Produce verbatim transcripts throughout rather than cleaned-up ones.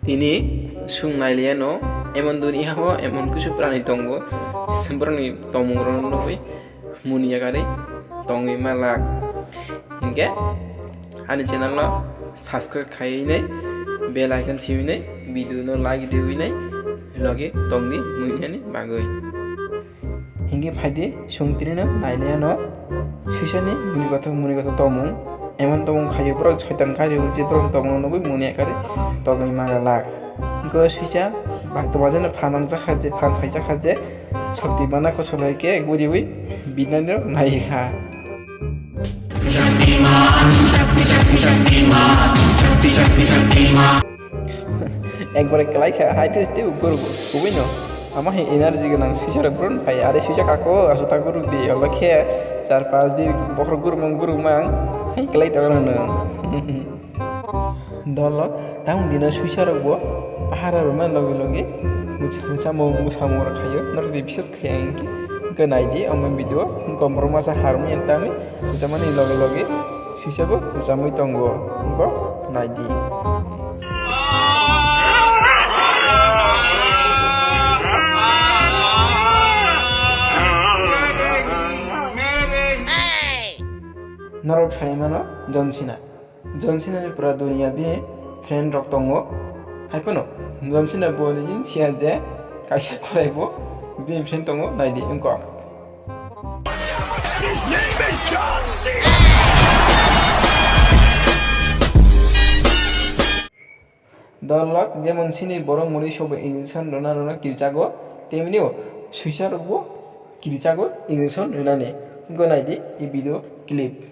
Tini sung nailiyano emon duniya o emon kisu prani tongo, borokni tongmungrokno nugwi munia karwi tongwi malak. Hinkhe ani channel no subscribe khaiwi nai, bell icon siwi nai, video no like diwi nai, logi tongdi muiani bagwi. Hinkhe phaidi sung tinino nailiyano suisani muni kothok muni kothok tongmung. Emon tongmung khaio borok soitan khaio je borok tongmung nugwi munia karwi tongwi malak. Hinkhe suisa bak tongma jeno phan nangjakha je phan khaijakha je sokti mana kosolai khe guriwi binani rok naikha. Ekbare kwlai kha, hai twi twi guru kubui no. Ama hai energy gwnang suisa rok bron phai, are suisa kako, aso ta guru di, olo khe char pas din bokhorok guru mang, guru mang, hai kwlai ta gwnang no. Dolo, tang dino suisa rok bo, pahara rok ma logi logi, musa, musa mo, musa mo rok khayo, norok di bises khaya hinkhe, hinkhe nai di, omo video, hinkhe borok masa harmoni tami, musa mani logi logi. Sisabo rwchapmwi tongo, wngkha naidi. Norok sai mano John Cena. John Cena ni pura dunia bini friend rok tongo. Hai phano John Cena bo nini siya je kaisa khwlai bo bini friend tongo, naidi wngkha. His name is John Cena. Dolok jemon sini borok muri sobo injection rwna rwna kirchago, temni o suisa rokbo kirchago injection rwnani. Wngkha naidi e video clip.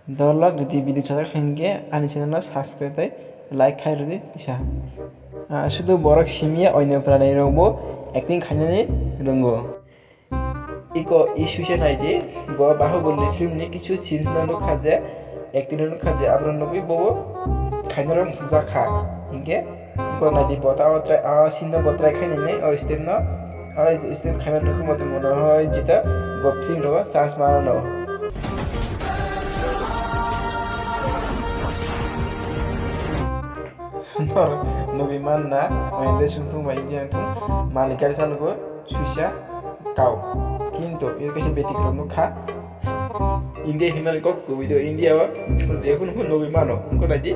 Dolok jodi video chajak hinkhe ani channel no subscribe tei like khai rwdi kisa. Ah, sudu borok simiya oino pranai rokbo acting khainani rwngo. Iko issue se naidi, bo Bahubali film ni kichu scenes no nukha je, acting no nukha je, abro nugwi bo khainai rok musujakha. Hinkhe bo naidi bo ta o try, a scene no bo try khainani, o step no. Hai, step khaima nukhu motong mano hai jita bo film rogo chance mano no. Nor nugwi manna, oinde sungthung bai India thung, malik kari sanugo suisa kau. Kintu, iro kaisa betik rok nukha. India himani kok kubui do, India o, je kunu kunu nugwi mano, wngkha naidi.